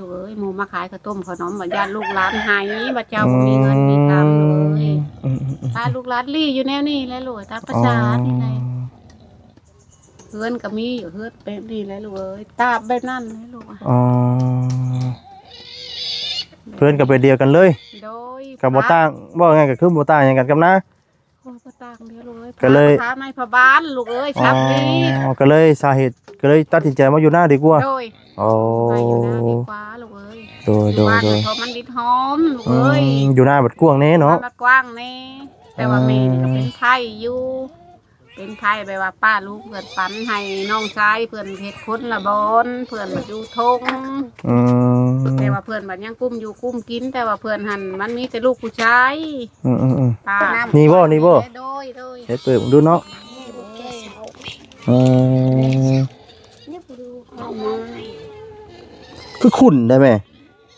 ລູກເອີຍ ໝູ່ມາຂາຍເຂົ້າຕົ້ມເຂົ້າໜົມ ບັດຢ້ານລູກຫຼານໄຫ້ ບັດເຈົ້າບໍ່ມີເງິນມີຄຳ ອືມ ລູກເອີຍ ອືມໆໆ ພາລູກຫຼານລີ້ຢູ່ແນວນີ້ແຫຼະລູກ ຕາມພາສາ ອໍ ນີ້ແຫຼະ ເຮືອນກໍມີຢູ່ ເຮືອນແບບນີ້ແຫຼະລູກເອີຍ ຕາບແບບນັ້ນແຫຼະລູກ ອໍ ເຮືອນກໍແບບດຽວກັນເລີຍ ໂດຍ ກໍບໍ່ຕ່າງ ເວົ້າງ່າຍກໍຄືບໍ່ຕ່າງຫຍັງກັນກັບນາ ໂອ້ຍ ບໍ່ຕ່າງເດ້ລູກເອີຍ ກໍເລີຍ ພາໄມ້ພາບ້ານລູກເອີຍ ອໍ ສັບດີ ກໍເລີຍສາເຫດ ກໍເລີຍຕັດສິນໃຈມາຢູ່ນາດີກວ່າ ໂດຍ ໂອ້ ມາຢູ່ນາດີກວ່າລູກເອີຍ ໂດຍ ຢູ່ບ້ານ ໂດຍ ມັນເພາະມັນດິນຫອມລູກເອີຍ ອືມ ຢູ່ນາບັດກວ້າງແດ່ເນາະ ບ້ານບັດກວ້າງແດ່ ແຕ່ວ່າແມ່ນີ້ກໍເປັນໄພຢູ່ ເປັນໄພແບບວ່າປ້າລູກເພິ່ນປັນໃຫ້ນ້ອງຊາຍເພິ່ນເຮັດຄົນລະບ່ອນ ເພິ່ນມາຢູ່ທົ່ງ ອືມ ແຕ່ວ່າເພິ່ນບັດຍັງກຸ້ມຢູ່ກຸ້ມກິນ ແຕ່ວ່າເພິ່ນຫັ້ນມັນມີແຕ່ລູກຜູ້ຊາຍ ອືມໆໆ ປ້າ ນີ້ບໍ່ ນີ້ບໍ່ ໂດຍ ໂດຍ ເຮັດເປີດເບິ່ງດູເນາະ ອືມ ຄືຂຸ້ນໄດ໋ແມ່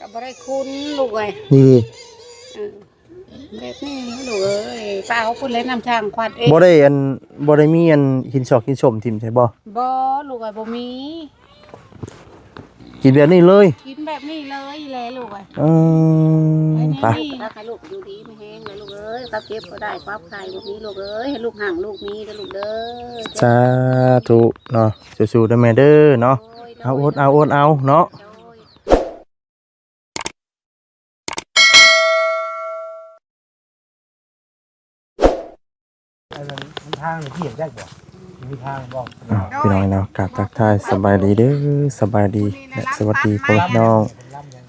ກໍບໍ່ໄດ້ຂຸ້ນລູກເອີຍ ນີ້ ເອີ ແບບນີ້ລູກເອີຍ ປ້າເອົາພຸ້ນແຫຼະ ນ້ຳຊ່າງຄວັດເອງ ບໍ່ໄດ້ອັນ ບໍ່ໄດ້ມີອັນຫີນຊອກຫີນສົ້ມຖິ້ມໃສ່ບໍ່? ບໍ່ລູກເອີຍ ບໍ່ມີ ກິນແບບນີ້ເລີຍ ກິນແບບນີ້ເລີຍແຫຼະລູກເອີຍ ເອີ ໄປ ໄປ ໃຫ້ລູກຢູ່ດີມີແຮງເດີລູກເອີຍ ຄວາມເຈັບບໍ່ໄດ້ ຄວາມໄຂ້ບໍ່ມີລູກເອີຍ ໃຫ້ລູກຮັ່ງລູກມີເດີລູກເດີ ສາທຸເນາະ ສູ້ໆເດີແມ່ເດີເນາະ ໂດຍ ເອົາອົດເອົາອົດເອົາເນາະ ໂດຍ ທາງນີ້ຂຽນໄດ້ບໍ່? ມີທາງບໍ່? ອ້າວ ພີ່ນ້ອງເນາະ ກາບທັກທາຍສະບາຍດີເດີ ສະບາຍດີ ແລະ ສະຫວັດດີພໍ່ແມ່ພີ່ນ້ອງ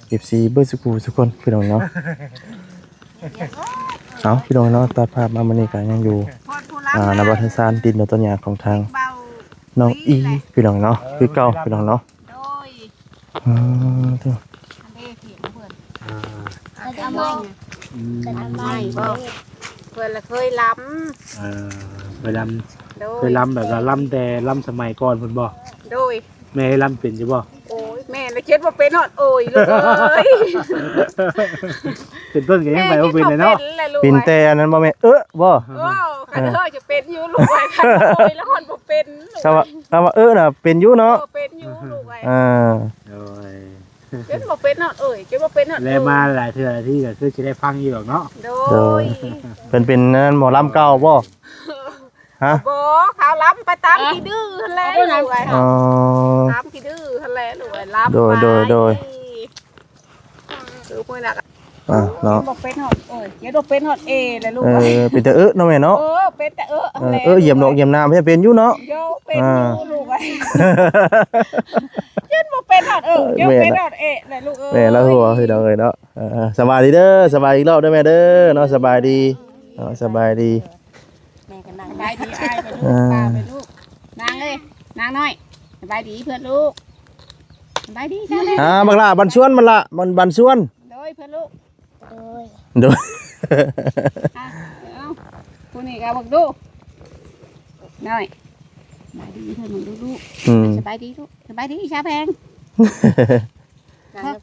ເອັຟຊີ ເບິດສູ່ຜູ້ສູ່ຄົນ ພີ່ນ້ອງເນາະ ເອົາ ພີ່ນ້ອງເນາະ ຕັດພາບມາມື້ນີ້ກໍຍັງຢູ່ ອ່າ ນະບັດທະສານດິນດອນຕອນຫຍ້າຂອງທາງ ນ້ອງອີ ພີ່ນ້ອງເນາະ ຄືເກົ່າ ພີ່ນ້ອງເນາະ ໂດຍ ອືມ ອັນເດ ເສຍງເພິ່ນ ອ່າ ເພິ່ນເອົາໄມ້ ອືມ ເພິ່ນລະເຄີຍລຳ ເອີ ເຄີຍລຳ ໂດຍ ເຄີຍລຳແບບວ່າລຳແຕ່ລຳສະໄໝກ່ອນພຸ້ນບໍ່? ໂດຍ ແມ່ລຳເປັນຢູ່ບໍ່? ໂອ້ຍ ແມ່ລະເຈັດບໍ່ເປັນຮອດເອີຍລູກເອີຍ ເປັນຕົ້ນກໍຍັງໄປບໍ່ເປັນເລີຍເນາະ ເປັນແຕ່ອັນນັ້ນບໍ່ແມ່ ເອີ ບໍ່? ໂອ້ ຄັນເອີຈະເປັນຢູ່ລູກເອີຍ ຄັນໂອ້ຍລະຮອດບໍ່ເປັນລູກ ຄຳວ່າ ຄຳວ່າເອີນະເປັນຢູ່ເນາະ ເອີ ເປັນຢູ່ລູກເອີຍ ອ່າ ໂດຍ ເປັນບໍ່ເປັນຮອດເອີຍ ເປັນບໍ່ເປັນຮອດ ແລະມາຫຼາຍເທື່ອຫຼາຍທີກໍຄືຊິໄດ້ຟັງຢູ່ດອກເນາະ ໂດຍ ໂດຍ ເພິ່ນເປັນອັນນັ້ນໝໍລຳເກົ່າບໍ່? ຮະ ບໍ່ ເຂົາລຳໄປຕາມຂີ້ດື້ຫັ້ນແຫຼະລູກເອີຍ ອໍ ຕາມຂີ້ດື້ຫັ້ນແຫຼະລູກເອີຍ ລຳ ໂດຍ ໂດຍ ໂດຍ ຄືມື້ນັ້ນ ອ່າ ເນາະ ບໍ່ເປັນຮອດເອີຍ ເຈັດບໍ່ເປັນຮອດເອແຫຼະລູກ ເອີ ເປັນແຕ່ເອີເນາະແມ່ເນາະ ເອີ ເປັນແຕ່ເອີ ເອີ ເອີ ຢ້ຽມນອກຢ້ຽມນາເພິ່ນເປັນຢູ່ເນາະ ໂຍ ເປັນຢູ່ລູກເອີຍ ເຈັດບໍ່ເປັນຮອດເອີ ເຈັດບໍ່ເປັນຮອດເອແຫຼະລູກເອີຍ ແມ່ລະຫົວ ພີ່ນ້ອງເອີຍເນາະ ເອີ ສະບາຍດີເດີ ສະບາຍອີກລອບເດີແມ່ເດີເນາະ ສະບາຍດີເນາະ ສະບາຍດີ ແມ່ກໍນັ່ງ ສະບາຍດີອ້າຍໄປລູກ ອ່າ ປ້າໄປລູກ ນາງເອີຍ ນາງນ້ອຍ ສະບາຍດີເພື່ອນລູກ ສະບາຍດີຈ້າແມ່ ອ່າ ບັກຫຼ້າບັນຊວນ ບັກຫຼ້າ ບັນ ບັນຊວນ ໂດຍ ເພື່ອນລູກ ໂດຍ ໂດຍ ອ່ະ ເອົາ ຜູ້ນີ້ກໍເບິ່ງດູ ນ້ອຍ ສະບາຍດີເພື່ອນເບິ່ງດູລູກ ອືມ ສະບາຍດີລູກ ສະບາຍດີຊາວແພງ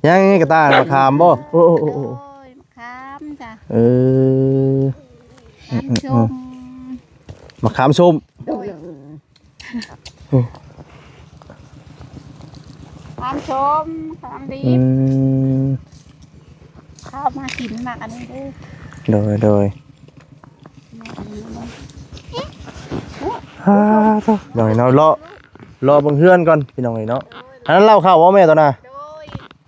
ຍັງກະຕ່າມະຂາມບໍ່? ໂອ້ ໂອ້ ໂອ້ ໂອ້ ໂດຍ ມະຂາມຈ້ະ ເອີ ມະຂາມສົ້ມ ໂດຍ ໂອ້ ມະຂາມສົ້ມ ມະຂາມດິບ ອືມ ເຂົ້າມາກິນໝາກອັນນີ້ເດີ ໂດຍ ໂດຍ ໝາກອັນນີ້ເດີ ອ່າ ໂທ້ ເນາະ ເນາະ ເລາະ ເລາະເບິ່ງເຮືອນກ່ອນ ພີ່ນ້ອງເອີຍເນາະ ອັນນັ້ນເລົ້າເຂົ້າບໍ່ແມ່ຕົວນະ? ໂດຍ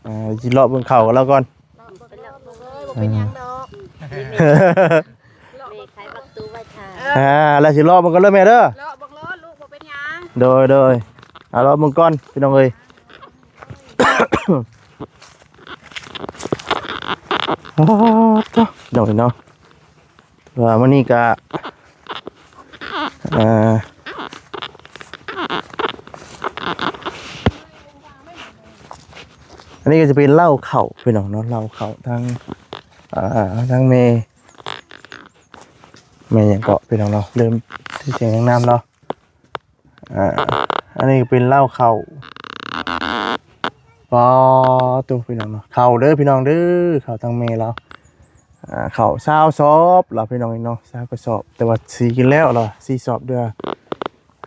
ອ່າ ຊິເລາະເບິ່ງເຂົ້າກັນແລ້ວກ່ອນ ເລາະເບິ່ງເລີຍ ບໍ່ເປັນຫຍັງດອກ ອ່າ ແມ່ຂາຍບັກຕູໄວ້ຖ້າ ອ່າ ແລ້ວຊິເລາະເບິ່ງກັນເລີຍແມ່ເດີ ເລາະເບິ່ງໂລດລູກ ບໍ່ເປັນຫຍັງ ໂດຍ ໂດຍ ອ່າ ເລາະເບິ່ງກ່ອນ ພີ່ນ້ອງເອີຍ ໂອ້ ໂທ້ ພີ່ນ້ອງເອີຍເນາະ ວ່າມື້ນີ້ກະ ເອີ ອັນນີ້ກໍຈະເປັນເລົ້າເຂົ້າ ພີ່ນ້ອງເນາະ ເລົ້າເຂົ້າທາງ ອ່າ ທາງແມ່ ແມ່ຫຍັງເກາະ ພີ່ນ້ອງເນາະ ລືມຊື່ສຽງນາງນາມລາວ ອ່າ ອັນນີ້ກໍເປັນເລົ້າເຂົ້າ ປາໂທ້ ພີ່ນ້ອງເນາະ ເຂົ້າເດີ ພີ່ນ້ອງເດີ ເຂົ້າທາງແມ່ລາວ ອ່າ ເຂົ້າຊາວສອບລະ ພີ່ນ້ອງເນາະ ຊາວກະສອບ ແຕ່ວ່າສີກິນແລ້ວລະ ສີ່ສອບເທື່ອ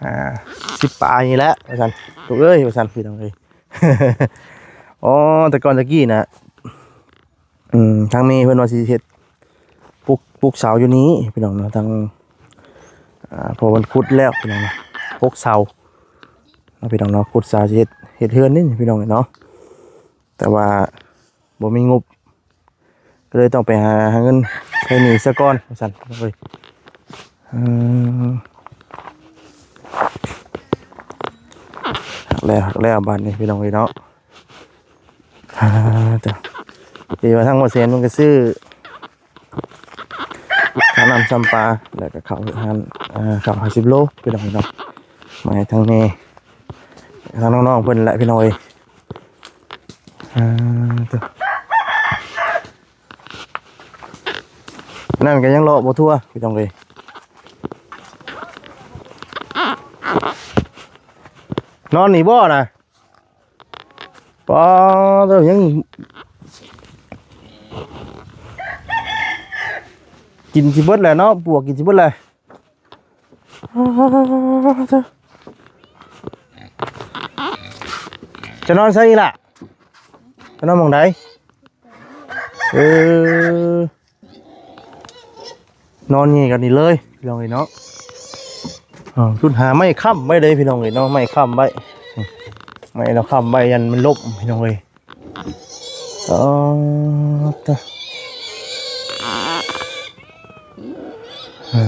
ອ່າ ສິບປາຍນີ້ແຫຼະ ວ່າຊັ້ນ ລູກເອີຍ ວ່າຊັ້ນ ພີ່ນ້ອງເອີຍ ໂອ ອໍ ແຕ່ກ່ອນຕະກີ້ນະ ອືມ ທາງແມ່ເພິ່ນວ່າຊິເຮັດ ປຸກ ປຸກເສົາຢູ່ນີ້ພີ່ນ້ອງເນາະ ທາງ ອ່າ ເພາະເພິ່ນຂຸດແລ້ວພີ່ນ້ອງເນາະ ປົກເສົາເນາະ ພີ່ນ້ອງເນາະ ຂຸດເສົາຊິເຮັດ ເຮັດເຮືອນນີ້ພີ່ນ້ອງເນາະ ແຕ່ວ່າບໍ່ມີງົບ ກໍເລີຍຕ້ອງໄປຫາ ຫາເງິນໃຊ້ໜີ້ຊະກ່ອນວ່າຊັ້ນ ເອີຍ ອືມ ແລ້ວ ແລ້ວບາດນີ້ພີ່ນ້ອງເອີຍເນາະ ອ່າ ເຈົ້າ ທີ່ວ່າທາງບໍ່ແສນມັນກໍຊື້ ຄ່ານ້ຳຊຳປາ ແລ້ວກໍເຂົ້າຮ້ານ ເອີ ເຂົ້າຫ້າສິບໂລ ພີ່ນ້ອງເນາະ ມາໃຫ້ທາງແມ່ ທາງນ້ອງໆເພິ່ນແຫຼະພີ່ນ້ອງເອີຍ ອ່າ ເຈົ້າ ນັ້ນກໍຍັງເລາະບໍ່ທົ່ວ ພີ່ນ້ອງເອີຍ ນອນນີ້ບໍ່ນະ? ປ້າໂທ້ ຍັງ ກິນຊິເບິດແຫຼະເນາະ ປວກກິນຊິເບິດແຫຼະ ຈະນອນໃສອີ່ຫຼະ? ຈະນອນໝ່ອງໃດ? ເອີ ນອນແຍງກັນນີ້ເລີຍພີ່ນ້ອງເອີຍເນາະ ເອີ ຊຸດຫາໄມ້ຄ້ຳໄວ້ເດ້ພີ່ນ້ອງເອີຍເນາະ ໄມ້ຄ້ຳໄວ້ ໄມ້ລາວຄ້ຳໄວ້ ຢ້ານມັນລົ້ມພີ່ນ້ອງເອີຍ ອໍ ຕະ ເອີ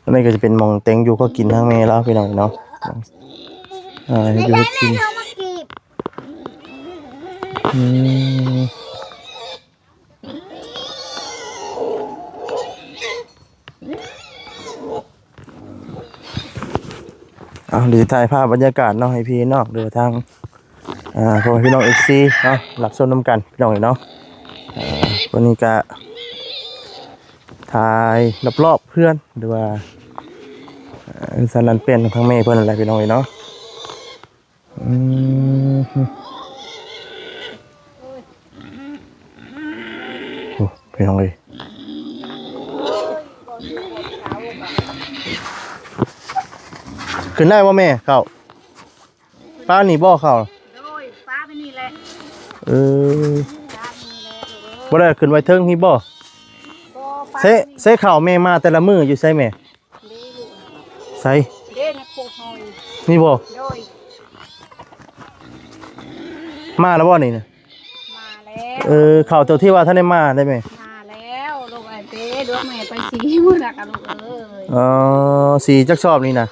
ອັນນີ້ກໍຈະເປັນໝ່ອງແຕ່ງຢູ່ກໍກິນທາງແມ່ລາວພີ່ນ້ອງເນາະ ອ່າ ຢູ່ເຮັດກິນ ອືມ ເອົາ ດຽວຊິຖ່າຍພາບບັນຍາກາດເນາະ ໃຫ້ພີ່ນ້ອງ ຫຼືວ່າທາງ ອ່າ ພໍ່ແມ່ພີ່ນ້ອງ ເອັຟຊີ ເນາະ ຮັບຊົມນຳກັນພີ່ນ້ອງເອີຍເນາະ ອ່າ ວັນນີ້ກະຖ່າຍລອບໆເຮືອນ ຫຼືວ່າ ເອີ ສະນັ້ນເປັນທາງແມ່ເພິ່ນນັ້ນແຫຼະພີ່ນ້ອງເອີຍເນາະ. ອືມ ໂອ້ ພີ່ນ້ອງເອີຍ ຂຶ້ນໄດ້ບໍ່ແມ່ ເຂົ້າ ປ້ານີ້ບໍ່ເຂົ້າ? ໂດຍ ປ້າໄປນີ້ແຫຼະ ເອີ ປ້າໄປນີ້ແຫຼະ ບໍ່ໄດ້ຂຶ້ນໄວ້ເທິງພີ້ບໍ່? ບໍ່ ປ້າ ໃຊ້ ໃຊ້ເຂົ້າແມ່ມາແຕ່ລະມື້ຢູ່ໃສແມ່? ນີ້ລູກ ໃສ ເດ້ ໃນໂຄກຫອຍ ນີ້ບໍ່? ໂດຍ ມາແລ້ວບໍ່ນີ້ນະ? ມາແລ້ວ ເອີ ເຂົ້າໂຕທີ່ວ່າທັນໄດ້ມາໄດ້ແມ່? ມາແລ້ວລູກເອີຍ ເດ້ ດວງແມ່ໄປສີມື້ນະກະລູກເອີຍ ອໍ ສີຈັກຊອບນີ້ນະ?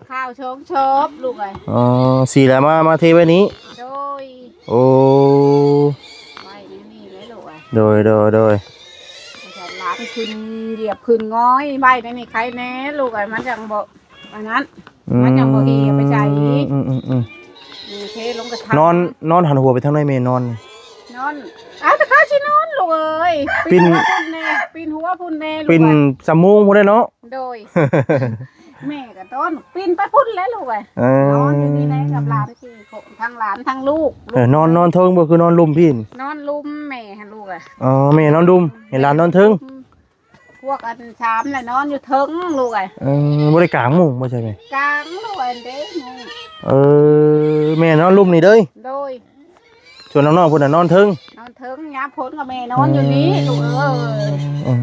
ເຂົ້າສອງຊອບລູກເອີຍ ອໍ ສີແລ້ວມາ ມາເທໄວ້ນີ້ ໂດຍ ໂອ້ ໄວ້ໃນນີ້ແຫຼະລູກເອີຍ ໂດຍ ໂດຍ ໂດຍ ຫຼານຂຶ້ນ ຢຽບຂຶ້ນງອຍໄວ້ໃນນີ້ໄຄແນ່ລູກເອີຍ ມັນຈັ່ງບໍ່ ອັນນັ້ນ ອືມ ມັນຍັງບໍ່ເຫໄປໃສ ອືມໆໆ ເທລົງກະຖາ ນອນ ນອນຫັນຫົວໄປທາງໃດແມ່ນອນ? ນອນ ອ້າວ ແຕ່ເຂົາຊິນອນລູກເອີຍ ປິ່ນ ປີນຫົວພຸ້ນແດ່ ປີນຫົວພຸ້ນແດ່ລູກ ປີນສຳໂມງພຸ້ນແຫຼະເນາະ ໂດຍ ແມ່ກະຕ້ອນ ປີນໄປພຸ້ນແຫຼະລູກເອີຍ ເອີ ນອນຢູ່ນີ້ແຫຼະກັບຫຼານສີ່ຄົນ ທັງຫຼານທັງລູກ ເອີ ນອນ ນອນເທິງບໍ່ ຄືນອນລຸ່ມພີ້? ນອນລຸ່ມແມ່ຫັ້ນລູກເອີຍ ອໍ ແມ່ນອນລຸ່ມ ໃຫ້ຫຼານນອນເທິງ ພວກອັນສາມລະນອນຢູ່ເທິງລູກເອີຍ ເອີ ບໍ່ໄດ້ກາງມຸ້ງບໍ່ໃຊ່ແມ່? ກາງລູກເອີຍ ເດ້ມຸ້ງ ເອີ ແມ່ນອນລຸ່ມນີ້ເດີ ໂດຍ ສ່ວນນ້ອງໆພຸ້ນນະນອນເທິງ ນອນເທິງ ຍາມຝົນກໍແມ່ນອນຢູ່ນີ້ ອືມ ລູກເອີຍ ເອີ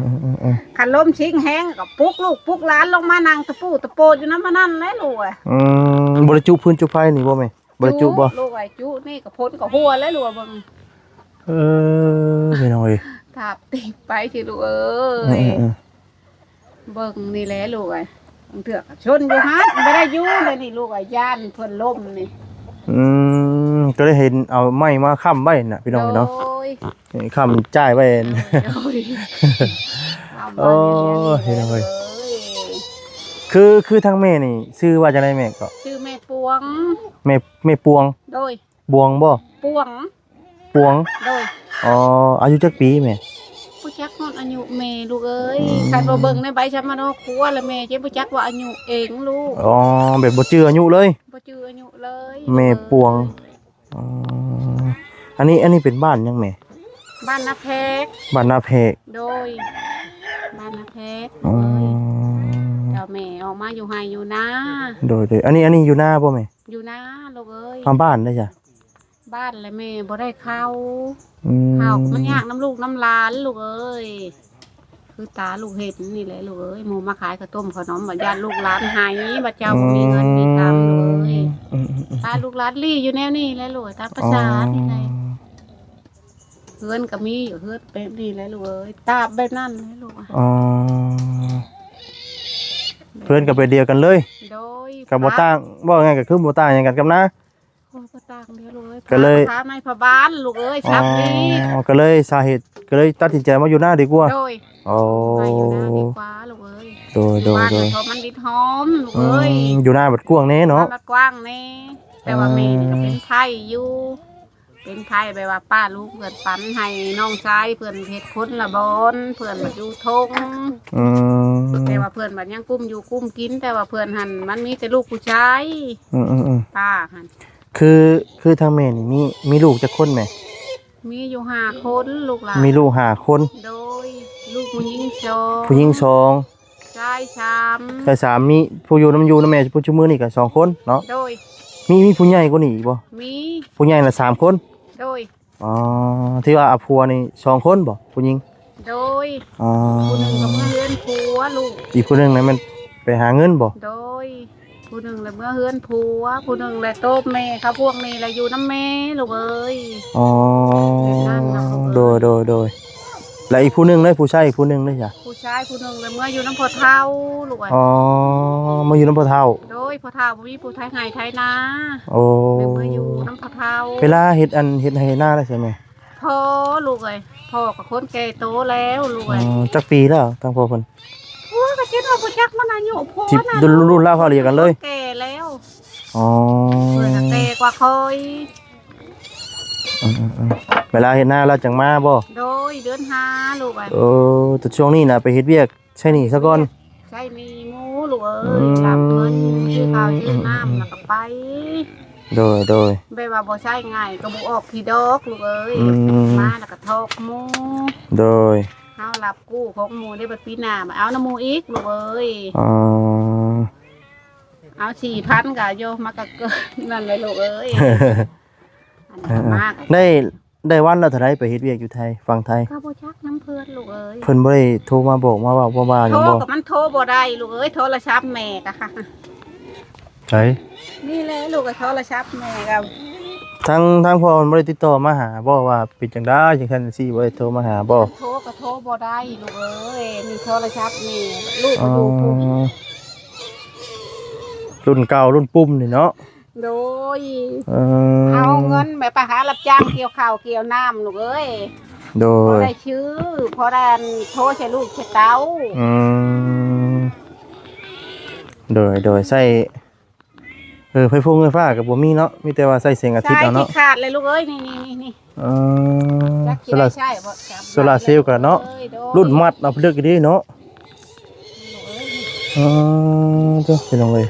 ໆໆໆ ຄັນລົມຊິງແຮງກໍປຸກລູກປຸກຫຼານລົງມານັ່ງຕະປູຕະໂປດຢູ່ນຳອັນນັ້ນແຫຼະລູກເອີຍ ອືມ ບໍ່ໄດ້ຈຸຟືນຈຸໄຟນີ້ບໍ່ແມ່? ບໍ່ໄດ້ຈຸບໍ່? ຈຸລູກເອີຍ ຈຸນີ້ກໍຝົນກໍຫົວແລ້ວລູກເອີຍ ເບິ່ງ ເອີ ພີ່ນ້ອງເອີຍ ທາບຕິບໄປຊິລູກເອີຍ ເອີໆໆ ເບິ່ງນີ້ແຫຼະລູກເອີຍ ບາງເທື່ອກໍຊົນຢູ່ຫັ້ນ ບໍ່ໄດ້ຢູ່ແລ້ວນີ້ລູກເອີຍ ຢ້ານເພິ່ນລົ້ມນີ້ ອືມ ກໍໄດ້ເຫັນເອົາໄມ້ມາຄ້ຳໄວ້ນະ ພີ່ນ້ອງເນາະ ໂດຍ ນີ້ຄ້ຳຈ່າຍໄວ້ ໂດຍ ໂອ້ຍ ພີ່ນ້ອງເອີຍ ຄື ຄືທາງແມ່ນີ້ຊື່ວ່າຈັ່ງໃດແມ່ກໍ? ຊື່ແມ່ປວງ ແມ່ ແມ່ປວງ ໂດຍ ບວງບໍ່? ປວງ ປວງ ໂດຍ ອໍ ອາຍຸຈັກປີແມ່? ບໍ່ຈັກຮອດອາຍຸແມ່ລູກເອີຍ ອືມ ຄັນວ່າເບິ່ງໃນໃບສຳມະໂນຄົວລະແມ່ຈະບໍ່ຈັກວ່າອາຍຸເອງລູກ ອໍ ແບບບໍ່ຈື່ອາຍຸເລີຍ ບໍ່ຈື່ອາຍຸເລີຍ ແມ່ປວງ ອໍ ອັນນີ້ ອັນນີ້ເປັນບ້ານຫຍັງແມ່? ບ້ານນາແພກ ບ້ານນາແພກ ໂດຍ ບ້ານນາແພກ ອໍ ເຈົ້າແມ່ອອກມາຢູ່ໄຮ່ຢູ່ນາ ໂດຍໆ ອັນນີ້ ອັນນີ້ຢູ່ນາບໍ່ແມ່? ຢູ່ນາລູກເອີຍ ທາງບ້ານເດ້ຊະ? ບ້ານແລະແມ່ບໍ່ໄດ້ເຂົ້າ. ອືມ ເຮົາມັນຍາກນຳລູກນຳຫຼານລູກເອີຍ. ຄືຕາລູກເຫັນນີ້ແຫຼະລູກເອີຍ, ໝູ່ມາຂາຍເຂົ້າຕົ້ມເຂົ້າໜົມ ວ່າຢ້ານລູກຫຼານໄຫ້ ວ່າເຈົ້າບໍ່ມີເງິນມີຄຳລູກເອີຍ. ອືມໆໆໆ ຕາລູກຫຼານລີ້ຢູ່ແນວນີ້ແຫຼະລູກ ຕາມພາສານີ້ແຫຼະ. ອໍ ເຮືອນກໍມີຢູ່ ເຮືອນແບບນີ້ແຫຼະລູກເອີຍ ຕາບແບບນັ້ນແຫຼະລູກ. ອໍ ເຮືອນກໍແບບດຽວກັນເລີຍ. ໂດຍ ກໍບໍ່ຕ່າງ ເວົ້າງ່າຍກໍຄືບໍ່ຕ່າງຫຍັງກັນກັບນາ. ໂອ້ ບໍ່ຕ່າງເດ້ລູກເອີຍ ກໍເລີຍ ພາໄມ້ພາບ້ານລູກເອີຍ. ອໍ ຊັບນີ້ ກໍເລີຍສາເຫດ ກໍເລີຍຕັດສິນໃຈມາຢູ່ນາດີກວ່າ. ໂດຍ ໂອ້ ມາຢູ່ນາດີກວ່າລູກເອີຍ. ໂດຍໆໆ ຢູ່ບ້ານມັນເພາະມັນດິນຫອມລູກເອີຍ. ອືມ ຢູ່ນາບັດກວ້າງແດ່ເນາະ ມັນບັດກວ້າງແດ່. ແຕ່ວ່າແມ່ນີ້ກໍເປັນໄພຢູ່ ເປັນໄພແບບວ່າປ້າລູກເພິ່ນປັນໃຫ້ນ້ອງຊາຍເພິ່ນເຮັດຄົນລະບ່ອນ ເພິ່ນມາຢູ່ທົ່ງ. ອືມ ແຕ່ວ່າເພິ່ນບັດຍັງກຸ້ມຢູ່ກຸ້ມກິນ ແຕ່ວ່າເພິ່ນຫັ້ນມັນມີແຕ່ລູກຜູ້ຊາຍ. ອືມໆໆ ປ້າຫັ້ນ ຄື ຄືທາງແມ່ນີ້ມີ ມີລູກຈັກຄົນແມ່? ມີຢູ່ຫ້າຄົນລູກຫຼານ. ມີລູກຫ້າຄົນ. ໂດຍ ລູກຜູ້ຍິງສອງ ຜູ້ຍິງສອງ ຊາຍສາມ. ຊາຍສາມ ມີຜູ້ຢູ່ນຳ ຢູ່ນຳແມ່ ຜູ້ຊຸມື້ນີ້ກໍສອງຄົນເນາະ. ໂດຍ ມີ ມີຜູ້ໃຫຍ່ກວ່ານີ້ອີກບໍ່? ມີ ຜູ້ໃຫຍ່ລະສາມຄົນ. ໂດຍ ອໍ ທີ່ວ່າເອົາຜົວນີ້ສອງຄົນບໍ່ ຜູ້ຍິງ? ໂດຍ ອໍ ຜູ້ໜຶ່ງກໍເມືອເຮືອນຜົວລູກ ອີກຜູ້ໜຶ່ງນັ້ນແມ່ນໄປຫາເງິນບໍ່? ໂດຍ ຜູ້ໜຶ່ງລະເມືອເຮືອນຜົວ ຜູ້ໜຶ່ງລະໂຕແມ່ເຂົາ ພວກນີ້ລະຢູ່ນຳແມ່ລູກເອີຍ. ອໍ ແມ່ນນາງນະລູກເອີຍ. ໂດຍໆໆ ລະອີກຜູ້ໜຶ່ງເດ້ ຜູ້ຊາຍອີກຜູ້ໜຶ່ງເດ້ຊະ? ຜູ້ຊາຍຜູ້ໜຶ່ງລະເມືອຢູ່ນຳພໍ່ເຖົ້າລູກເອີຍ. ອໍ ມາຢູ່ນຳພໍ່ເຖົ້າ. ໂດຍ ພໍ່ເຖົ້າບໍ່ມີຜູ້ໄຖໄຮ່ໄຖນາ. ໂອ້ ລະເມືອຢູ່ນຳພໍ່ເຖົ້າ. ເວລາເຮັດອັນ ເຮັດໄຮ່ເຮັດນາໄດ້ໃສແມ່? ພໍ່ລູກເອີຍ ພໍ່ກໍຄົນແກ່ໂຕແລ້ວລູກເອີຍ. ອໍ ຈັກປີແລ້ວທາງພໍ່ເພິ່ນ? ໂອ້ຍ ກໍຄິດວ່າບໍ່ຈັກມັນອາຍຸພໍ່ ຊິ ນະ ລຸ້ນ ລຸ້ນລາວເຂົາລຽກກັນເລີຍ ແກ່ແລ້ວ. ອໍ ເພິ່ນກໍແກ່ກວ່າຂ້ອຍ. ອືມໆໆ ເວລາເຮັດນາລາວຈັ່ງມາບໍ່? ໂດຍ ເດືອນຫ້າລູກເອີຍ. ເອີ ແຕ່ຊ່ວງນີ້ນະໄປເຮັດວຽກ ໃຊ້ໜີ້ຊະກ່ອນ ໃຊ້ໜີ້ໝູ່ລູກເອີຍ. ອືມ ຮັບເງິນຊື້ເຂົ້າຊື້ນ້ຳ ອືມໆໆ ແລ້ວກໍໄປ. ໂດຍໆ ແບບວ່າບໍ່ໃຊ້ງ່າຍກໍບໍ່ອອກຂີ້ດອກລູກເອີຍ. ອືມ ມາແລ້ວກໍທອກໝູ່. ໂດຍ ເຮົາຮັບກູ້ຂອງໝູ່ໄດ້ ບັດປີໜ້າມາເອົານຳໝູ່ອີກລູກເອີຍ. ອໍ ເອົາສີ່ພັນກໍໂຍມາກໍເກີນນັ້ນແຫຼະລູກເອີຍ. ອັນນີ້ກໍມາກໍ ໄດ້ ໄດ້ວັນລະເທົ່າໃດໄປເຮັດວຽກຢູ່ໄທ ຝັ່ງໄທ? ກໍບໍ່ຈັກນຳເພິ່ນລູກເອີຍ. ເພິ່ນບໍ່ໄດ້ໂທມາບອກມາເວົ້າມາວ່າຫຍັງບໍ່? ໂທກໍມັນໂທບໍ່ໄດ້ລູກເອີຍ ໂທລະສັບແມ່ກໍ ໃສ? ນີ້ແຫຼະລູກ ກໍໂທລະສັບແມ່ກໍ ທາງ ທາງພໍ່ມັນບໍ່ໄດ້ຕິດຕໍ່ມາຫາບໍ່ ວ່າເປັນຈັ່ງໃດຈັ່ງຊັ້ນຈັ່ງຊີ້ ບໍ່ໄດ້ໂທມາຫາບໍ່? ໂທກໍໂທບໍ່ໄດ້ລູກເອີຍ ມີໂທລະສັບແມ່ ລູກກໍຢູ່ພຸ້ນ. ອໍ ລຸ້ນເກົ່າລຸ້ນປຸ່ມນີ້ເນາະ. ໂດຍ ເອີ ເອົາເງິນແບບໄປຫາຮັບຈ້າງກ່ຽວເຂົ້າກ່ຽວນ້ຳລູກເອີຍ. ໂດຍ ພໍໄດ້ຊື້ ພໍໄດ້ອັນໂທໃສ່ລູກໃສ່ເຕົ້າ. ອືມ ໂດຍ ໂດຍ ໃຊ້ ເອີ ໄຟຟົງໄຟຟ້າກໍບໍ່ມີເນາະ ມີແຕ່ວ່າໃຊ້ແສງອາທິດເອົາເນາະ. ສາຍທີ່ຂາດເລີຍລູກເອີຍ ນີ້ໆໆ ເອີ ຈັກຊິໄດ້ໃຊ້ບໍ່ ໂຊລາເຊວກໍເນາະ. ເອີຍ ໂດຍ ລຸ້ນມັດເອົາໄປເລິກຢູ່ເດ້ເນາະ. ເອີ ເຈົ້າ ພີ່ນ້ອງເອີຍ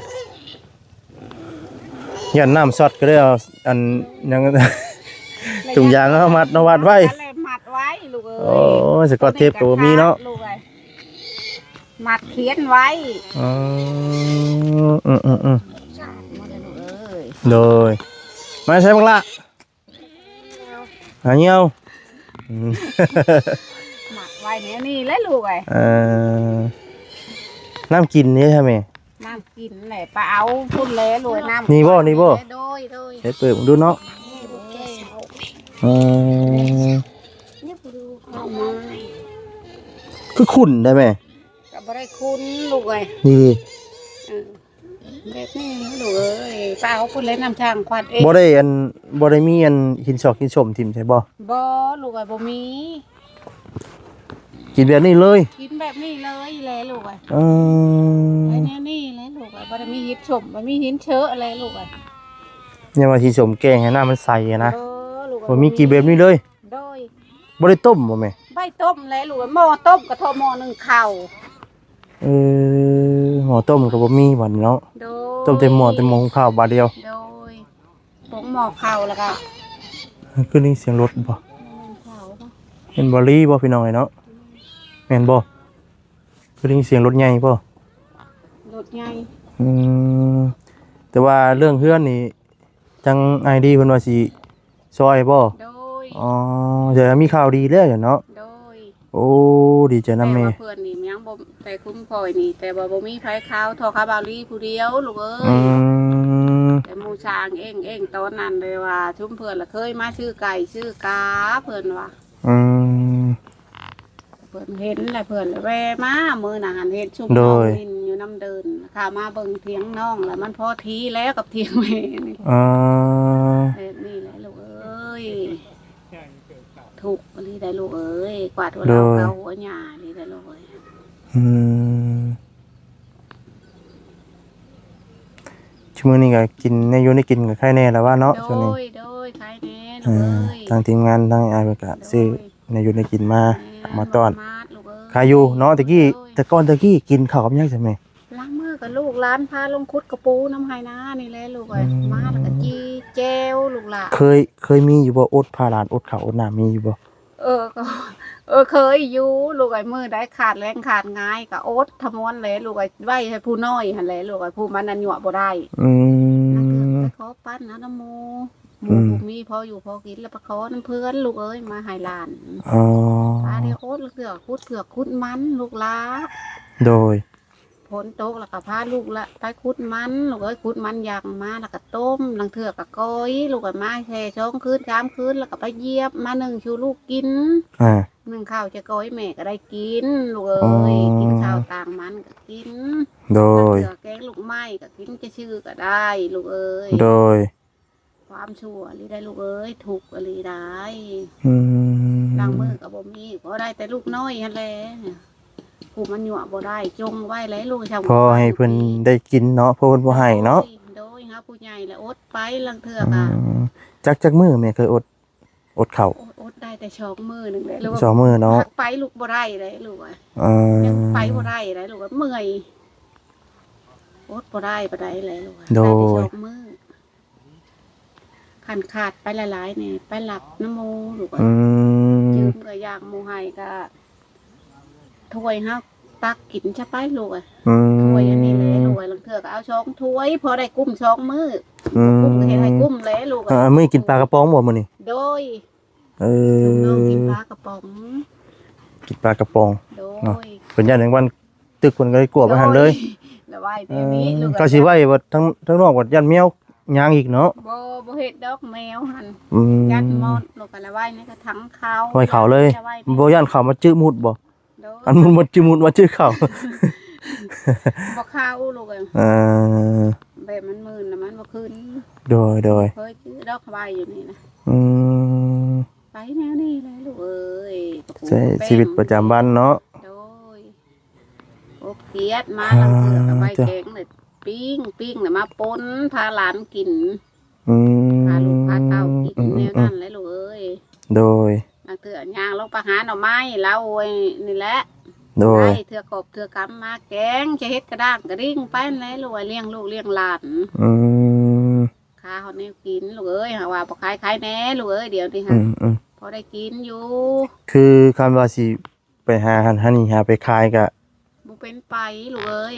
ຢ້ານນ້ຳຊັອດກໍເລີຍເອົາອັນຫຍັງ ຖົງຢາງມາມັດເນາະ ມັດໄວ້ ມັດໄວ້ລູກເອີຍ. ໂອ້ຍ ສະກອດເທບກໍບໍ່ມີເນາະ ລູກເອີຍ ມັດຂຽນໄວ້. ອືມ ອືມໆໆ ໂດຍ ມາໃສ່ບັກລະ ຫາຍ່ຽວ ອືມ ມັດໄວ້ແນວນີ້ແຫຼະລູກເອີຍ. ເອີ ນ້ຳກິນນີ້ໃຊ່ແມ່? ນ້ຳກິນແຫຼະ ໄປເອົາພຸ້ນແຫຼະລູກ ນ້ຳ ນີ້ບໍ່ ນີ້ບໍ່? ໂດຍໆ ໃຫ້ເປີດເບິ່ງດູເນາະ. ເອີ ເອົາມາ ຄືຂຸ້ນແທ້ແມ່? ກໍບໍ່ໄດ້ຂຸ້ນລູກເອີຍ ນີ້ ເອີ ແບບນີ້ລູກເອີຍ ໄປເອົາພຸ້ນແຫຼະ ນ້ຳທາງຂວັນເອງ. ບໍ່ໄດ້ອັນ ບໍ່ໄດ້ມີອັນຫີນຊອກຫີນສົ້ມຖິ້ມໃສ່ບໍ່? ບໍ່ລູກເອີຍ ບໍ່ມີ. ກິນແບບນີ້ເລີຍ? ກິນແບບນີ້ເລີຍແຫຼະລູກເອີຍ. ເອີ ໄປແນວນີ້ແຫຼະລູກເອີຍ ບໍ່ໄດ້ມີຫີນສົ້ມ ບໍ່ມີຫີນເຊີແຫຼະລູກເອີຍ. ຍັງວ່າສີສົ້ມແກງໃຫ້ນ້ຳມັນໃສນະ. ບໍ່ລູກເອີຍ ບໍ່ມີ ບໍ່ມີ ກິນແບບນີ້ເລີຍ. ໂດຍ ບໍ່ໄດ້ຕົ້ມບໍ່ແມ່? ບໍ່ໄດ້ຕົ້ມແຫຼະລູກເອີຍ ໝໍ້ຕົ້ມກໍທໍ່ໝໍ້ໜຶ້ງເຂົ້າ. ເອີ ໝໍ້ຕົ້ມກໍບໍ່ມີບັດນີ້ເນາະ. ໂດຍ ຕົ້ມແຕ່ໝໍ້ ແຕ່ໝໍ້ຫຸງເຂົ້າບາດດຽວ. ໂດຍ ຜົງໝໍ້ເຂົ້າແລ້ວກໍ ຄືໄດ້ຍິນສຽງລົດບໍ່? ແມ່ນບໍ່ລີບໍ່ ພີ່ນ້ອງເອີຍເນາະ? ແມ່ນບໍ່? ຄືໄດ້ຍິນສຽງລົດໃຫຍ່ບໍ່? ລົດໃຫຍ່. ອືມ ແຕ່ວ່າເລື່ອງເຮືອນນີ້ ທາງອ້າຍດີເພິ່ນວ່າຊິ ຊ່ອຍບໍ່? ໂດຍ ອໍ ແຕ່ມີຂ່າວດີແລ້ວເນາະ. ໂດຍ ໂອ້ ດີໃຈນຳແມ່. ແຕ່ວ່າເພິ່ນນີ້ຍັງບໍ່ ແຕ່ຄຸມຂ້ອຍນີ້ ແຕ່ວ່າບໍ່ມີໃຜຂ່າວ ທໍ່ຄາບາວລີຜູ້ດຽວລູກເອີຍ. ອືມ ແຕ່ໝູ່ຊ້າງເອງໆ ຕອນນັ້ນເລີຍວ່າ ຊຸມເພິ່ນລະເຄີຍມາຊື້ໄກ່ຊື້ກາ ເພິ່ນວ່າ. ອືມ ເພິ່ນເຫັນແລ້ວ ເພິ່ນແວ່ມາ ມື້ນັ້ນເຫັນຊຸມ ໂດຍ ນ້ອງຫຼິ້ນຢູ່ນຳເດີ່ນ ຂ້າມາເບິ່ງຖຽງນ້ອງ ແລ້ວມັນພໍທີແລ້ວກັບຖຽງແມ່ນີ້. ອໍ ແບບນີ້ແຫຼະລູກເອີຍ ທຸກອີ່ຫຼີໄດ໋ລູກເອີຍ ກວາດຫົວ ໂດຍ ເຮົາເກົາຫົວຫຍ້ານີ້ໄດ໋ລູກເອີຍ. ອືມ ຊຸມື້ນີ້ກໍກິນແນວຢູ່ແນວກິນກໍໄຄແດ່ລະວ່າເນາະ. ໂດຍ ຊ່ວງນີ້ ໂດຍ ໄຄແດ່ລູກເອີຍ ເອີ ທາງທີມງານທາງອ້າຍເພິ່ນກໍ ໂດຍ ຊື້ແນວຢູ່ແນວກິນມາ ແມ່ນ ມາຕ້ອນ ມາດລູກເອີຍ ຂາຍຢູ່ເນາະ. ແຕ່ກີ້ ໂດຍ ແຕ່ກ່ອນແຕ່ກີ້ກິນເຂົ້າກັບຫຍັງຊັ້ນແມ່? ລາງມື້ກໍລູກຫຼານພາລົງຂຸດກະປູນຳໄຮ່ນານີ້ແຫຼະລູກເອີຍ. ອືມ ມາແລ້ວກໍຈີ່ແຈ່ວລູກຫຼ້າ. ເຄີຍ ເຄີຍມີຢູ່ບໍ່ ອົດພາຫຼານອົດເຂົ້າອົດນ້ຳ ມີຢູ່ບໍ່? ເອີ ກໍ ເອີ ເຄີຍຢູ່ລູກເອີຍ ມື້ໃດຂາດແລງຂາດງາຍກໍອົດທຳມວນແຫຼະລູກເອີຍ ໄວ້ໃຫ້ຜູ້ນ້ອຍຫັ້ນແຫຼະລູກເອີຍ ຜູ້ມັນອັນຍົວະບໍ່ໄດ້. ອືມ ລາງເທື່ອໄປຂໍປັນເອົານຳໝູ່ ໝູ່ ອືມ ຜູ້ມີພໍຢູ່ພໍກິນ ແລ້ວໄປຂໍນຳເພື່ອນລູກເອີຍ ມາໃຫ້ຫຼານ. ອໍ ປາດຽວອົດ ລາງເທື່ອຂຸດເຜືອກຂຸດມັນລູກຫຼ້າ. ໂດຍ ຝົນຕົກແລ້ວກໍພາລູກລະໄປຂຸດມັນ ລູກເອີຍ ຂຸດມັນຢ່າງມາ ແລ້ວກໍຕົ້ມ ລາງເທື່ອກໍກ້ອຍ ລູກກໍມາແຊ່ສອງຄືນສາມຄືນ ແລ້ວກໍໄປຢຽບມາໜຶ້ງສູ່ລູກກິນ. ອ່າ ໜຶ້ງເຂົ້າຈະກ້ອຍແມ່ກໍໄດ້ກິນ ລູກເອີຍ. ອໍ ກິນເຂົ້າຕ່າງມັນກໍກິນ. ໂດຍ ລາງເທື່ອແກງລູກໄມ້ກໍກິນຈະຊື່ກໍໄດ້ ລູກເອີຍ. ໂດຍ ຄວາມຊົ່ວອີ່ຫຼີໄດ໋ລູກເອີຍ ທຸກອີ່ຫຼີໄດ໋. ອືມ ລາງມື້ກໍບໍ່ມີ ກໍໄດ້ແຕ່ລູກນ້ອຍຫັ້ນແຫຼະ ຜູ້ມັນຍົວະບໍ່ໄດ້ ຈົ່ງໄວ້ແຫຼະລູກ ຊ່ຳ ພໍໃຫ້ເພິ່ນໄດ້ກິນເນາະ ເພາະເພິ່ນບໍ່ໃຫ້ເນາະ. ໂດຍ ໂດຍ ຫາຜູ້ໃຫຍ່ລະອົດໄປ ລາງເທື່ອກໍ ອືມ ຈັກ ຈັກມື້ແມ່ເຄີຍອົດ ອົດເຂົ້າ? ອົດ ອົດໄດ້ແຕ່ສອງມື້ໜຶ່ງແຫຼະລູກ ສອງມື້ເນາະ. ຫາກໄປລູກບໍ່ໄດ້ເດ້ລູກ ເອີ ຍັງໄປບໍ່ໄດ້ເດ້ລູກ ເມື່ອຍ ອົດບໍ່ໄດ້ປານໃດແຫຼະລູກ ໂດຍ ໄດ້ແຕ່ສອງມື້. ຄັນຂາດໄປຫຼາຍໆນີ້ ໄປລັກນຳໝູ່ລູກເອີຍ. ອືມ ຈືມກໍຢາກໝູ່ໃຫ້ກໍ ຖ້ວຍເຮົາຕັກກິນຊະໄປລູກເອີຍ. ອືມ ຖ້ວຍອັນນີ້ແຫຼະລູກເອີຍ ລາງເທື່ອກໍເອົາສອງຖ້ວຍ ພໍໄດ້ກຸ້ມສອງມື້. ອືມ ກຸ້ມກໍເຮັດໃຫ້ກຸ້ມແຫຼະລູກເອີຍ. ເອີ ມື້ນີ້ກິນປາກະປ໋ອງບໍ່ມື້ນີ້? ໂດຍ ເອີ ນ້ອງກິນປາກະປ໋ອງ ກິນປາກະປ໋ອງ. ໂດຍ ເນາະ ເພິ່ນຢ້ານແມງວັນຕຶກ ເພິ່ນກໍເລີຍກວດໄວ້ຫັ້ນເລີຍ. ໂດຍ ລະໄວ້ແບບນີ້ ເອີ ເອີ ກໍຊິໄວ້ວ່າທາງ ທາງນອກວ່າຢ້ານແມວຍ່າງອີກເນາະ. ບໍ່ ບໍ່ເຮັດດອກແມວຫັ້ນ. ອືມ ຢ້ານມອດ ລູກກໍລະໄວ້ໃນກະຖັງເຂົ້າ ໄວ້ເຂົ້າເລີຍ. ລະໄວ້ ບໍ່ຢ້ານເຂົ້າມາຈື່ມຸດບໍ່? ໂດຍ ອັນມັນໝົດຈື່ມຸດວ່າຈື່ເຂົ້າ ບໍ່ເຂົ້າລູກເອີຍ. ເອີ ແບບມັນມື່ນນະ ມັນບໍ່ຂຶ້ນ. ໂດຍ ໂດຍ ເຄີຍຈື່ດອກໄວ້ຢູ່ນີ້ນະ. ອືມ ໄປແນວນີ້ແຫຼະລູກເອີຍ ໃຊ້ຊີວິດປະຈຳວັນເນາະ. ໂດຍ ອົບຄຽດມາ ອ່າ ລາງເທື່ອກໍໄປແກງເລີຍ ປີ້ງ ປີ້ງແລ້ວມາປົ່ນ ພາຫຼານກິນ. ອືມ ພາລູກພາເຕົ້າກິນ ອືມ ແນວນັ້ນແຫຼະລູກເອີຍ. ໂດຍ ລາງເທື່ອຍ່າງລົງໄປຫາໜໍ່ໄມ້ລາວໂອ້ຍນີ້ແຫຼະ. ໂດຍ ໄດ້ເທື່ອກອບເທື່ອກຳມາແກງ ຈະເຮັດກະດ້າງກະດິ້ງໄປຫັ້ນແຫຼະລູກເອີຍ ລ້ຽງລູກລ້ຽງຫຼານ. ອືມ ຂາຍເຮົາແນວກິນລູກເອີຍ ຫາວ່າບໍ່ຂາຍ ຂາຍແດ່ລູກເອີຍ ດຽວນີ້ຫາ ອືມໆ ພໍໄດ້ກິນຢູ່. ຄືຄັນວ່າຊິ ໄປຫາຫັ້ນຫານີ້ ຫາໄປຂາຍກະບໍ່ເປັນໄປລູກເອີຍ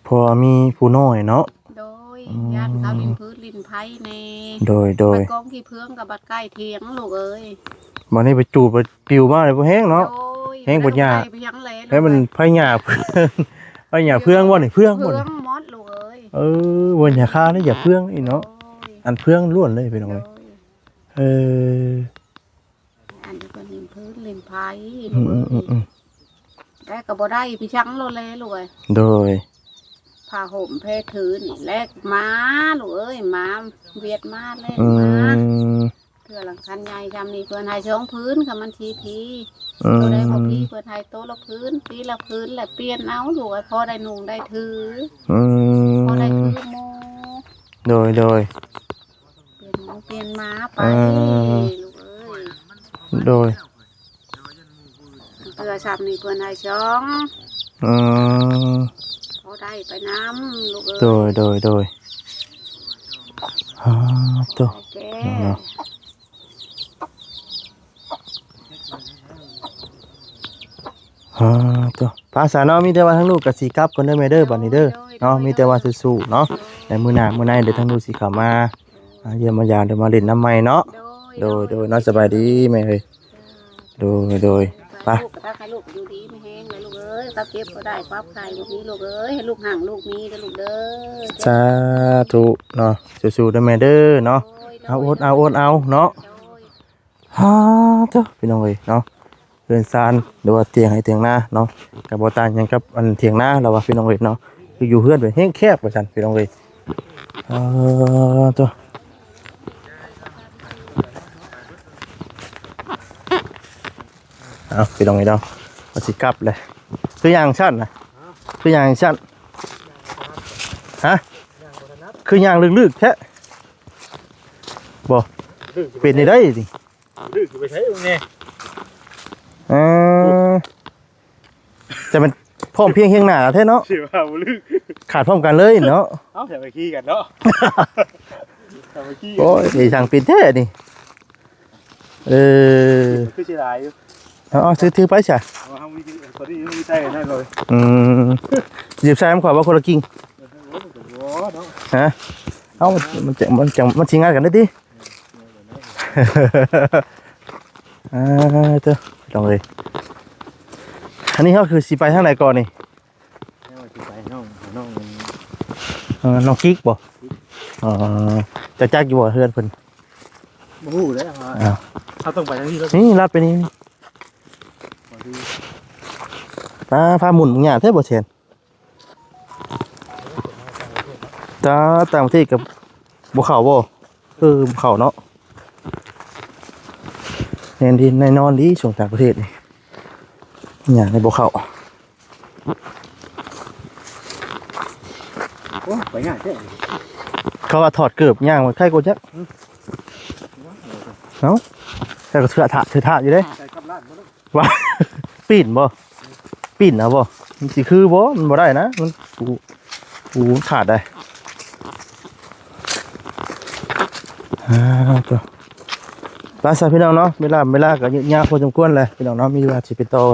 ເພາະວ່າມີຜູ້ນ້ອຍເນາະ. ໂດຍ ອືມ ຢ້ານເຂົາຫຼິ້ນພື້ນຫຼິ້ນໄພແດ່. ໂດຍ ໂດຍ ໄປກອງຂີ້ເຜືອງກັບບັດໃກ້ຖຽງລູກເອີຍ. ບັດນີ້ໄປຈູດໄປປິວມາເລີຍບໍ່ແຮງເນາະ. ໂດຍ ແຮງບໍ່ຫຍ້າ ໄປຫຍັງແຫຼະ ແລ້ວມັນໄພຫຍ້າເຜືອງ ໄພຫຍ້າເຜືອງບໍ່ນີ້ ເຜືອງບໍ່ນີ້? ເຜືອງໝົດລູກເອີຍ. ເອີ ບໍ່ຫຍ້າຄານີ້ ຫຍ້າເຜືອງນີ້ເນາະ. ໂດຍ ອັນເຜືອງລ້ວນເລີຍພີ່ນ້ອງເອີຍ. ໂດຍ ເອີ ອັນນີ້ກໍຫຼິ້ນພື້ນຫຼິ້ນໄພ ອືມໆໆ ແລ້ວກໍບໍ່ໄດ້ພີ່ຊ່າງໂລດແລລູກເອີຍ. ໂດຍ ຜ້າຫົ່ມແພຖືນີ້ແລກມາລູກເອີຍ ມາຫວຽດມາແລກ ອືມ ມາ ເທື່ອລະຄັນໃຫຍ່ຊ່ຳນີ້ເພິ່ນໃຫ້ສອງຜືນ ຄັນມັນສີ່ພີ ອືມ ໂຕໃດບໍ່ພີເພິ່ນໃຫ້ໂຕລະຜືນ ປີລະຜືນ ແລະປ່ຽນເອົາລູກເອີຍ ພໍໄດ້ນຸ່ງໄດ້ຖື ອືມ ພໍໄດ້ຄືໝູ່. ໂດຍ ໂດຍ ປ່ຽນໝູ່ປ່ຽນໝາໄປ ອ່າ ລູກເອີຍ. ໂດຍ ເທື່ອຊ່ຳນີ້ເພິ່ນໃຫ້ສອງ ອືມ ພໍໄດ້ໄປນຳລູກເອີຍ. ໂດຍ ໂດຍ ໂດຍ ອ່າ ໂຕ ແກ່ ເນາະ ອ່າ ໂຕ ພາສາເນາະ ມີແຕ່ວ່າທາງລູກກໍຊິກັບກ່ອນເດີແມ່ເດີ ບັດນີ້ເດີ ໂດຍ ໂດຍ ເນາະ ໂດຍ ມີແຕ່ວ່າ ໂດຍ ສູ້ໆເນາະ ໂດຍ ແຕ່ມື້ໜ້າມື້ໃນເດີ ທາງລູກຊິເຂົ້າມາ ມາຢ້ຽມມາຢາມ ເດີ ມາຫຼິ້ນນຳໃໝ່ເນາະ. ໂດຍ ໂດຍ ໂດຍ ໂດຍ ເນາະ ສະບາຍດີແມ່ເອີຍ. ໂດຍ ໂດຍ ໄປ ລູກກໍໃຫ້ລູກຢູ່ດີມີແຮງນະລູກເອີຍ ຄວາມເຈັບບໍ່ໄດ້ ຄວາມໄຂ້ບໍ່ມີລູກເອີຍ ໃຫ້ລູກຮັ່ງລູກມີເດີລູກເດີ. ສາທຸເນາະ ສູ້ໆເດີແມ່ເດີເນາະ. ໂດຍ ໂດຍ ເອົາ ອົດເອົາ ອົດເອົາເນາະ. ໂດຍ ຫາ ເດີ ພີ່ນ້ອງເອີຍເນາະ ເຮືອນຊານ ຫຼືວ່າຖຽງໄຮ່ຖຽງນາເນາະ ກໍບໍ່ຕ່າງຫຍັງກັບອັນຖຽງນາລາວວ່າ ພີ່ນ້ອງເອີຍເນາະ. ຄືຢູ່ເຮືອນເປັນແຮງແຄບວ່າຊັ້ນ ພີ່ນ້ອງເອີຍ. ເອີ ໂຕ ເອົາ ພີ່ນ້ອງເອີຍເນາະ ວ່າຊິກັບເລີຍ. ຄືຫຍັງຊັ້ນນະ? ຄືຫຍັງຊັ້ນ? ຮະ? ຄືຫຍັງລຶກໆແທ້? ບໍ່ ເປັນໄດ້ນີ້. ດື້ຊິໄປໃສເບິ່ງແດ່. ເອີ ຈະແມ່ນພ້ອມພຽງຮຽງໜ້າແທ້ເນາະ ຊິວ່າບໍ່ລຶ້ງ ຂາດພ້ອມກັນເລີຍເນາະ. ເອົ້າ ສາມັກຄີກັນເນາະ ສາມັກຄີກັນ. ໂອ້ຍ ຊ່າງເປັນແທ້ນີ້. ເອີ ຄືຊິຫຼາຍຢູ່. ເອົາ ເອົາ ຖື ຖືໄປຊະ. ເອົາ ເຮົາມີ ພໍດີເຮົາມີໃຊ້ນັ້ນເລີຍ. ອືມ ຊິໃສ່ນຳຂ້ອຍບໍ່ຄົນລະກິ່ງ? ໂອ້ຍ ບໍ່ເນາະ. ຮະ? ເອົ້າ ມັນຈະ ມັນຈະ ມັນຊິງັດກັນໄດ້ຕິ? ອ່າ ເດີ ພີ່ນ້ອງເອີຍ ອັນນີ້ເຮົາຄືຊິໄປທາງໃດກ່ອນນີ້? ເຮົາຊິໄປນ້ອງ ນ້ອງ ເອີ ນ້ອງກິກບໍ່? ອໍ ເຈົ້າຈັກຢູ່ບໍ່ເຮືອນເພິ່ນ? ບໍ່ຮູ້ເດ້. ອ້າວ ເຮົາຕ້ອງໄປທາງນີ້ແລ້ວ ນີ້ລັດໄປນີ້ ພໍດີ. ອ່າ ພາໝຸ່ນຫຍ້າແທ້ບໍ່ແຊນ. ຕາ ຕ່າງປະເທດກໍບໍ່ເຂົ້າບໍ່? ເອີ ບໍ່ເຂົ້າເນາະ. ແນ່ນດີ ແນ່ນອນດີ ຊ່ວງຕ່າງປະເທດນີ້ ຫຍັງນີ້ບໍ່ເຂົ້າ. ໂອ້ ໄປງ່າຍແທ້. ເຂົາວ່າຖອດເກີບຍ່າງມັນໄຄກວ່າຈັກ. ເອົ້າ ແຕ່ກໍເຖືອທະ ເຖືອທະຢູ່ເດ້. ໄປກັບລ້ານບໍ່? ວ່າ ປີ້ນບໍ່? ປີ້ນເອົາບໍ່? ມັນຊິຄືບໍ່? ມັນບໍ່ໄດ້ນະ ມັນ ປູ ປູມັນຂາດໄດ໋. ອ່າ ໂຕ ໄປຊະພີ່ນ້ອງເນາະ ເວລາ ເວລາກໍຍືດຍາວພໍສົມຄວນແຫຼະພີ່ນ້ອງເນາະ. ມີວ່າຊິໄປຕໍ່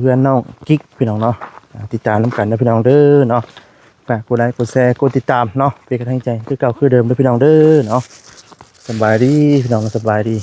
ເຮືອນນ້ອງກິກພີ່ນ້ອງເນາະ. ອ່າ ຕິດຕາມນຳກັນເດີພີ່ນ້ອງເດີເນາະ. ຝາກກົດໄລ ກົດແຊ ກົດຕິດຕາມເນາະ ເປັນກຳລັງໃຈຄືເກົ່າຄືເດີມເດີພີ່ນ້ອງເດີເນາະ. ສະບາຍດີພີ່ນ້ອງ ສະບາຍດີ.